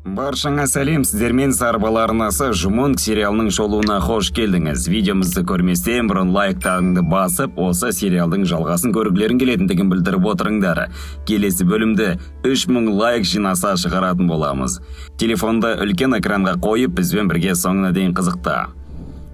Баршаңа сәлем, сіздермен Сарбала арнасы. Жумонг сериалының шолуына қош келдіңіз. Видеомызды көрместен бұрын лайктарыңды басып, осы сериалдың жалғасын көргілерің келетіндігін білдіріп отырыңдар. Келесі бөлімді 3000 лайк жинаса, шығаратын боламыз. Телефонды үлкен экранға қойып, бізбен бірге соңына дейін қызықта.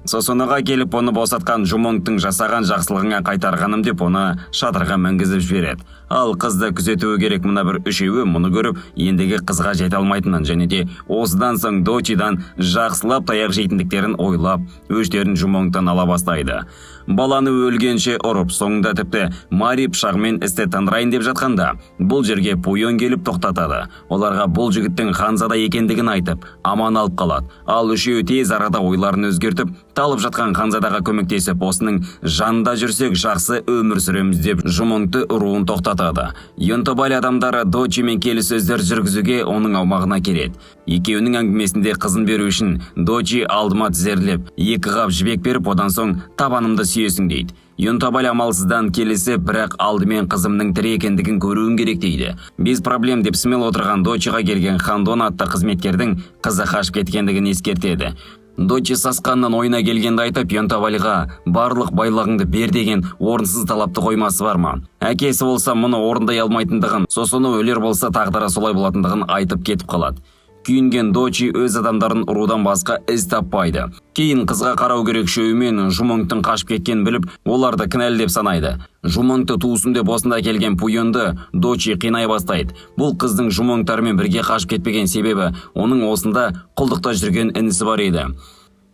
Сосоноға келіп, оны босатқан Жумонгтың жасаған жақсылығыңа қайтарғаным деп, оны шатырға мінгізіп жібереді. Ал қызды күзетуі керек мына бір үшеуі мұны көріп, ендігі қызға жете алмайтынын және де осыдан соң Дочидан жақсылап таяқ жейтіндіктерін ойлап, өштерін Жумонгтан ала бастайды. Баланы өлгенше ұрып, соңында тіпті Мари пышағымен істі тындырайын деп жатқанда, бұл жерге Пуйон келіп тоқтатады. Оларға бұл жігіттің ханзада екендігін айтып, аман алып қалады. Ал үшеуі тез арада ойларын өзгертіп, талып жатқан ханзадаға көмектесіп, осының жанында жүрсек, жақсы өмір сүреміз деп, Жумонгты ұруын тоқтатады. Йонтобаль адамдары Дочимен келіссөздер жүргізуге оның аумағына келеді. Екеуінің әңгімесінде қызын беру үшін Дочи алдыма тізерлеп, екі қап жібек беріп, одан соң табанымды сүйесің дейді. Йонтобаль амалсыздан келісіп, бірақ алдымен қызымның тірі екендігін көруім керек дейді. Без проблем деп смел отырған Дочиға келген Хандон атты қызметкердің қызы қашып кеткендігін ескертеді. Дочи сасқаннан ойына келгенді айтып, Йонтабальға барлық байлығыңды бер деген орынсыз талапты қоймасы бар ма? Әкесі болса, мұны орындай алмайтындығын, сосын өлер болса, тағдыры солай болатындығын айтып кетіп қалады. Күйінген Дочи өз адамдарын ұрудан басқа із таппайды. Кейін қызға қарау керек үшеуімен Жумонгтың қашып кеткенін біліп, оларды кінәлі деп санайды. Жумонгты туысым деп осында келген Пуйонды Дочи қинай бастайды. Бұл қыздың Жумонгтармен бірге қашып кетпеген себебі оның осында құлдықта жүрген інісі бар еді.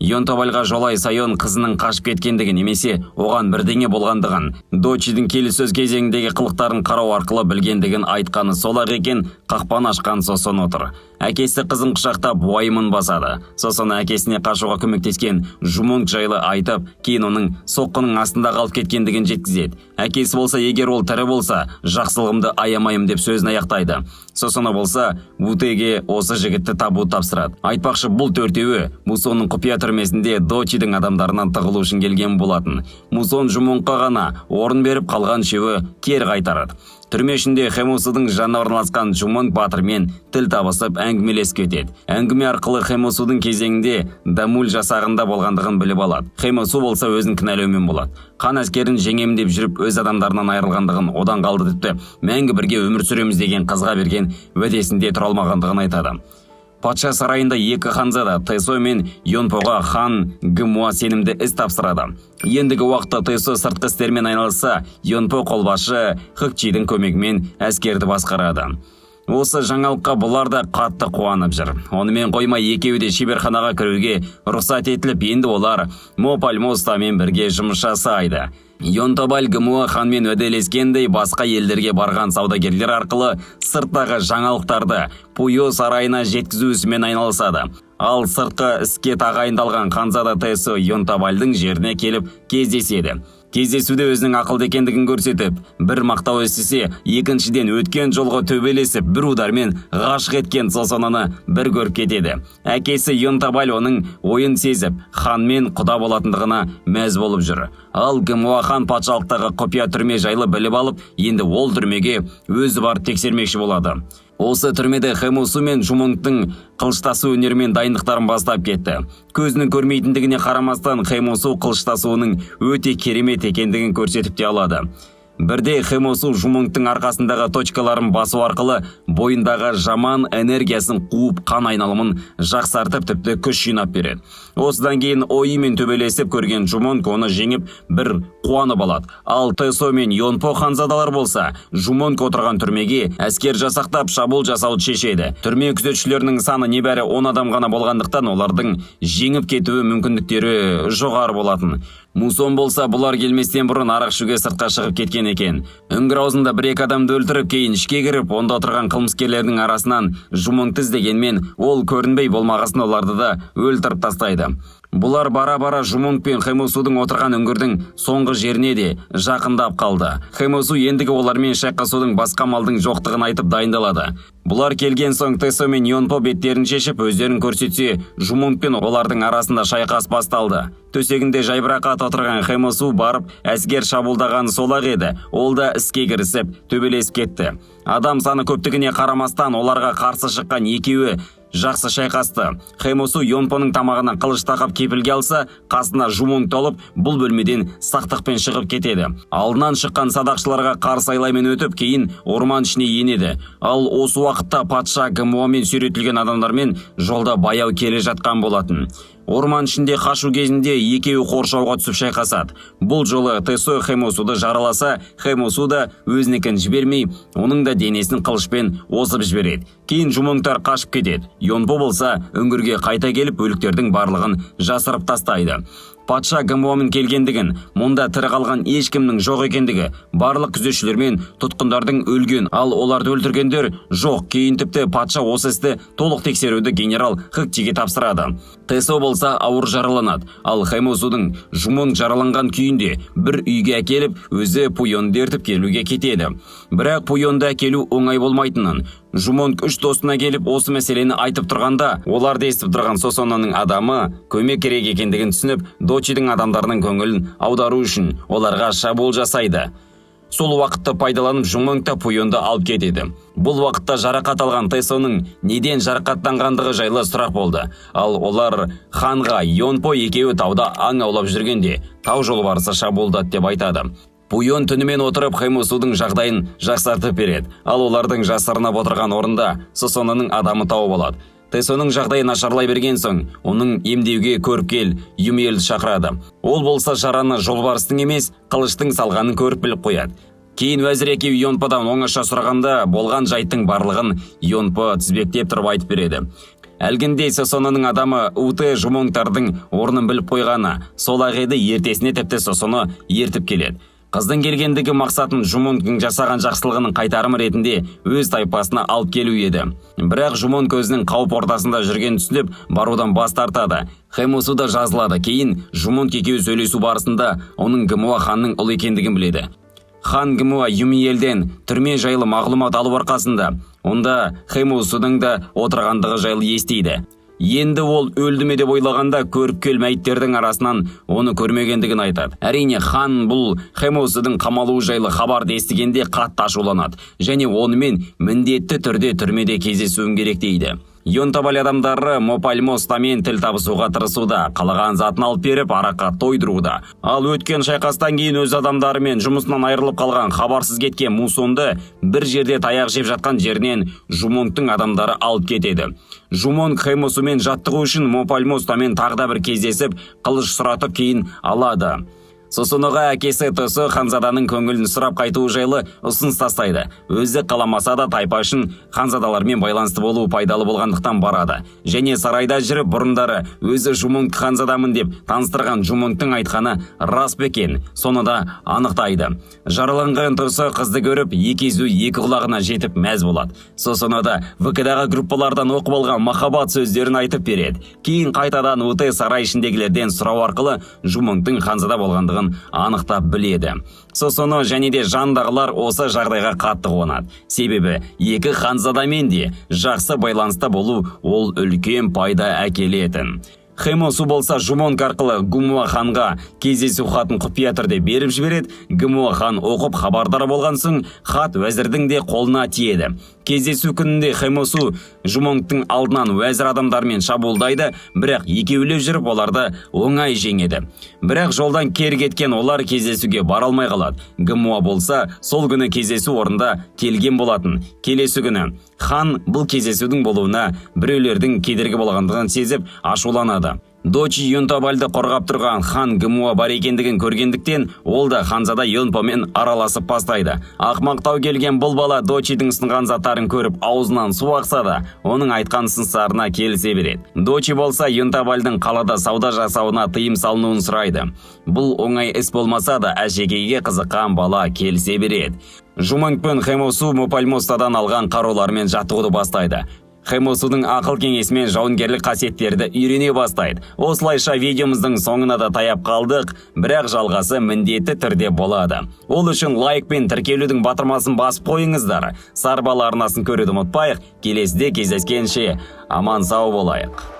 Йонтобальға жолай Сайон қызының қашып кеткендігі немесе оған бірдеңе болғандығын Дочидің келіссөз кезеңіндегі қылықтарын қарау арқылы білгендігін айтқаны сол-ақ екен, қақпан ашқан Сосон отыр. Әкесі қызын құшақтап, уайымын басады. Сосын әкесіне қашуға көмектескен Жумонг жайлы айтып, кейін оның соққының астында қалып кеткендігін жеткізеді. Әкесі болса, егер ол тірі болса, жақсылығымды аямаймын деп сөзін аяқтайды. Сосын болса, Вутеге осы жігітті табу тапсырады. Айтпақшы, бұл төртеуі Мусонның құпия түрмесінде Дочидің адамдарынан тығылу үшін келген болатын. Мусон Жумонгқа ғана орын беріп, қалған үшеуі кері қайтарады. Түрме ішінде Хемусудың жанына орналасқан Жумонг батырмен тіл табысып, әңгімелесіп кетеді. Әңгіме арқылы Хемусудың кезеңінде Дамуль жасағында болғандығын біліп алады. Хемусу болса, өзін кінәлаумен болады. Қан әскерін жеңемін деп жүріп, өз адамдарынан айырылғандығын, одан қалды тіпті мәңгі бірге өмір сүреміз деген қызға берген уәдесінде тұра алмағандығын айтады. Патша сарайында екі ханзада Тэсо мен Йонпоға хан Гмуа сенімді іс тапсырады. Ендігі уақытта Тэсо сыртқы істермен айналысса, Йонпо қолбасшы Хыкчидің көмегімен әскерді басқарады. Осы жаңалыққа бұлар да қатты қуанып жүр. Онымен қоймай, екеуі де шеберханаға кіруге рұқсат етіліп, енді олар Мопальмостамен бірге жұмыс жасайды. Йонтобаль Гмуа ханмен уәделескендей, басқа елдерге барған саудагерлер арқылы сырттағы жаңалықтарды Пуйо сарайына жеткізу ісімен айналысады. Ал сыртқы іске тағайындалған ханзада Тэсо Йонтобальдың жеріне келіп кездеседі. Кездесуде өзінің ақылды екендігін көрсетіп, бір мақтау естісе, екіншіден өткен жолғы төбелесіп, бір удармен ғашық еткен Сосонаны бір көріп кетеді. Әкесі Йонтабаль оның ойын сезіп, ханмен құда болатындығына мәз болып жүр. Ал Гмуа хан патшалықтағы құпия түрме жайлы біліп алып, енді ол түрмеге өзі барып тексермекші болады. Осы түрмеде Хэмусу мен Жумонгтың қылыштасу өнерімен дайындықтарын бастап кетті. Көзінің көрмейтіндігіне қарамастан, Хэмусу қылыштасуының өте керемет екендігін көрсетіп те алады. Бірде Хэмусу Жумонгтың арқасындағы точкаларын басу арқылы бойындағы жаман энергиясын қуып, қан айналымын жақсартып, тіпті күш жинап береді. Осыдан кейін Оимен төбелесіп көрген Жумонг оны жеңіп, бір қуанып алады. Ал Тэсо мен Йонпо ханзадалар болса, Жумонг отырған түрмеге әскер жасақтап, шабуыл жасауды шешеді. Түрме күзетшілерінің саны небәрі 10 адам ғана болғандықтан, олардың жеңіп кетуі мүмкіндіктері жоғары болатын. Мусон болса, бұлар келместен бұрын арақ ішуге сыртқа шығып кеткен екен. Үңгір аузында бір екі адамды өлтіріп, кейін ішке кіріп, онда отырған қылмыскерлердің арасынан Жумонгты іздегенмен, ол көрінбей болмағасын, оларды да өлтіріп тастайды. Бұлар бара-бара Жумонг пен Хэмусудың отырған үңгірдің соңғы жеріне де жақындап қалды. Хэмусу ендігі олармен шайқасудың басқа амалдың жоқтығын айтып дайындалады. Бұлар келген соң Тэсо мен Йонпо беттерін шешіп, өздерін көрсетсе, Жумонг пен олардың арасында шайқас басталды. Төсегінде жайбарақат отырған Хэмусу барып әскер шабуылдағаны сол-ақ еді, ол да іске кірісіп, төбелесіп кетті. Адам саны көптігіне қарамастан, оларға қарсы шыққан екеуі Жақсы шайқасты. Хэмосу Йонпоның тамағына қылыш тақап кепілге алса, қасына Жумонгты алып, бұл бөлмеден сақтықпен шығып кетеді. Алдынан шыққан садақшыларға қарсы айлаймен өтіп, кейін орман ішіне енеді. Ал осы уақытта патша Гмуамен сүйретілген адамдармен жолда баяу келе жатқан болатын. Орман ішінде қашу кезінде екеуі қоршауға түсіп шайқасады. Бұл жолы Тэсо Хэмосуды жараласа, Хэмосу да өзінікін жібермей, оның да денесін қылышпен осып жібереді. Кейін Жумонгтар қашып кетеді. Йонпо болса, үңгірге қайта келіп, өліктердің барлығын жасырып тастайды. Патша Гмуамен келгендігін, мұнда тірі қалған ешкімнің жоқ екендігі, барлық күзетшілер мен тұтқындардың өлген, ал оларды өлтіргендер жоқ. Кейін тіпті патша осы істі толық тексеруді генерал Хыктиге тапсырады. Тэсо болса ауыр жараланады, ал Хэмосудың Жумонг жараланған күйінде бір үйге әкеліп, өзі Пуйонды ертіп келуге кетеді. Бірақ Пуйонды әкелу оңай болмайтынын Жумонг үш досына келіп осы мәселені айтып тұрғанда, оларды естіп тұрған Сосононың адамы көмек керек екендігін түсініп, Дочидің адамдарының көңілін аудару үшін оларға шабуыл жасайды. Сол уақытты пайдаланып, Жумонг та Пуйонды алып кетеді. Бұл уақытта жарақат алған Тэсоның неден жарақаттанғандығы жайлы сұрақ болды. Ал олар ханға Йонпо екеуі тауда аң аулап жүргенде тау жолбарысы шабуылдады деп айтады. Пуйон түнімен отырып Хэмосудың жағдайын жақсартып береді. Ал олардың жасырынып отырған орында Сосононың адамы тауып алады. Тэсоның жағдайы нашарлай берген соң, оның емдеуге көріпкел Юмиэлді шақырады. Ол болса жараны жолбарыстың емес, қылыштың салғанын көріп біліп қояды. Кейін уәзір екеуі Йонподан оңаша сұрағанда, болған жайттың барлығын Йонпо тізбектеп тұрып айтып береді. Әлгіндей Сосононың адамы Уте Жумонгтардың орнын біліп қойғаны сол ақ еді, ертесіне тіпті Сосоно ертіп келеді. Қыздың келгендігі мақсатын Жумонгтың жасаған жақсылығының қайтарымы ретінде өз тайпасына алып келу еді. Бірақ Жумонг өзінің қауіп ортасында жүргенін түсініп, барудан бас тартады. Хэмосу да жазылады. Кейін Жумонг екеуі сөйлесу барысында оның Гмуа ханның ұлы екендігін біледі. Хан Гмуа Юмиелден түрме жайлы мағлұмат алу арқасында онда Хэмосудың да отырғандығы жайлы естиді. Енді ол өлді ме деп ойлағанда, көріпкел мәйіттердің арасынан оны көрмегендігін айтады. Әрине, хан бұл Хэмосудың қамалуы жайлы хабарды естігенде қатты ашуланады және онымен міндетті түрде түрмеде кездесуім керек дейді. Йонтабаль адамдары Мопальмостамен тіл табысуға тырысуда, қалаған затын алып беріп, араққа тойдыруда. Ал өткен шайқастан кейін өз адамдарымен жұмысынан айырылып қалған, хабарсыз кеткен Мусонды бір жерде таяқ жеп жатқан жерінен Жумонгтың адамдары алып кетеді. Жумонг Хэмосумен жаттығу үшін Мопальмостамен тағы да бір кездесіп, қылыш сұратып, кейін алады. Сосоноға әкесі Тосо ханзаданың көңілін сұрап қайтуы жайлы ұсыныс тастайды. Өзі қаламаса да, тайпа үшін ханзадалармен байланысты болуы пайдалы болғандықтан барады. Және сарайда жүріп, бұрындары өзі Жумонг ханзадамын деп таныстырған Жумонгтың айтқаны рас па екен, соны да анықтайды. Жараланған Тосо қызды көріп, екі езу екі құлағына жетіп мәз болады. Сосоно да ВК-дағы группалардан оқып алған махаббат сөздерін айтып береді. Кейін қайтадан УТ сарай ішіндегілерден сұрау арқылы Жумонгтың ханзада болғандығын анықтап біледі. Сосоно және де жандағылар осы жағдайға қатты қуанады. Себебі екі ханзадамен де жақсы байланыста болу ол үлкен пайда әкелетін. Хэмосу болса Жумонг арқылы Гумуа ханға кездесу хатын құпия түрде беріп жібереді. Гумуа хан оқып хабардар болған соң, хат уәзірдің де қолына тиеді. Кездесу күнінде Хэмосу Жумонгтың алдынан уәзір адамдармен шабуылдайды, бірақ екеулеп жүріп оларды оңай жеңеді. Бірақ жолдан кері кеткен олар кездесуге бара алмай қалады. Гмуа болса сол күні кездесу орнында келген болатын. Келесі күні хан бұл кездесудің болуына біреулердің кедергі болғандығын сезіп, ашуланады. Дочи Йонтабальды қорғап тұрған хан Гмуа бар екендігін көргендіктен, ол да ханзада Йонпомен араласып бастайды. Ақмақтау келген бұл бала Дочидің ұсынған заттарын көріп, аузынан су ақса да, оның айтқан ұсыныстарына келісе береді. Дочи болса Йонтабальдың қалада сауда жасауына тыйым салынуын сұрайды. Бұл оңай іс болмаса да, әшекейге қызыққан бала келісе береді. Жумонг пен Хэмосу Мопальмостадан алған қаруларымен жаттығуды бастайды. Хэмосудың ақыл кеңесімен жауынгерлік қасиеттерді үйрене бастайды. Осылайша видеомыздың соңына да таяп қалдық, бірақ жалғасы міндетті түрде болады. Ол үшін лайк пен тіркелудің батырмасын басып қойыңыздар. Сарбала арнасын көруді ұмытпайық. Келесіде кездескенше аман сау болайық.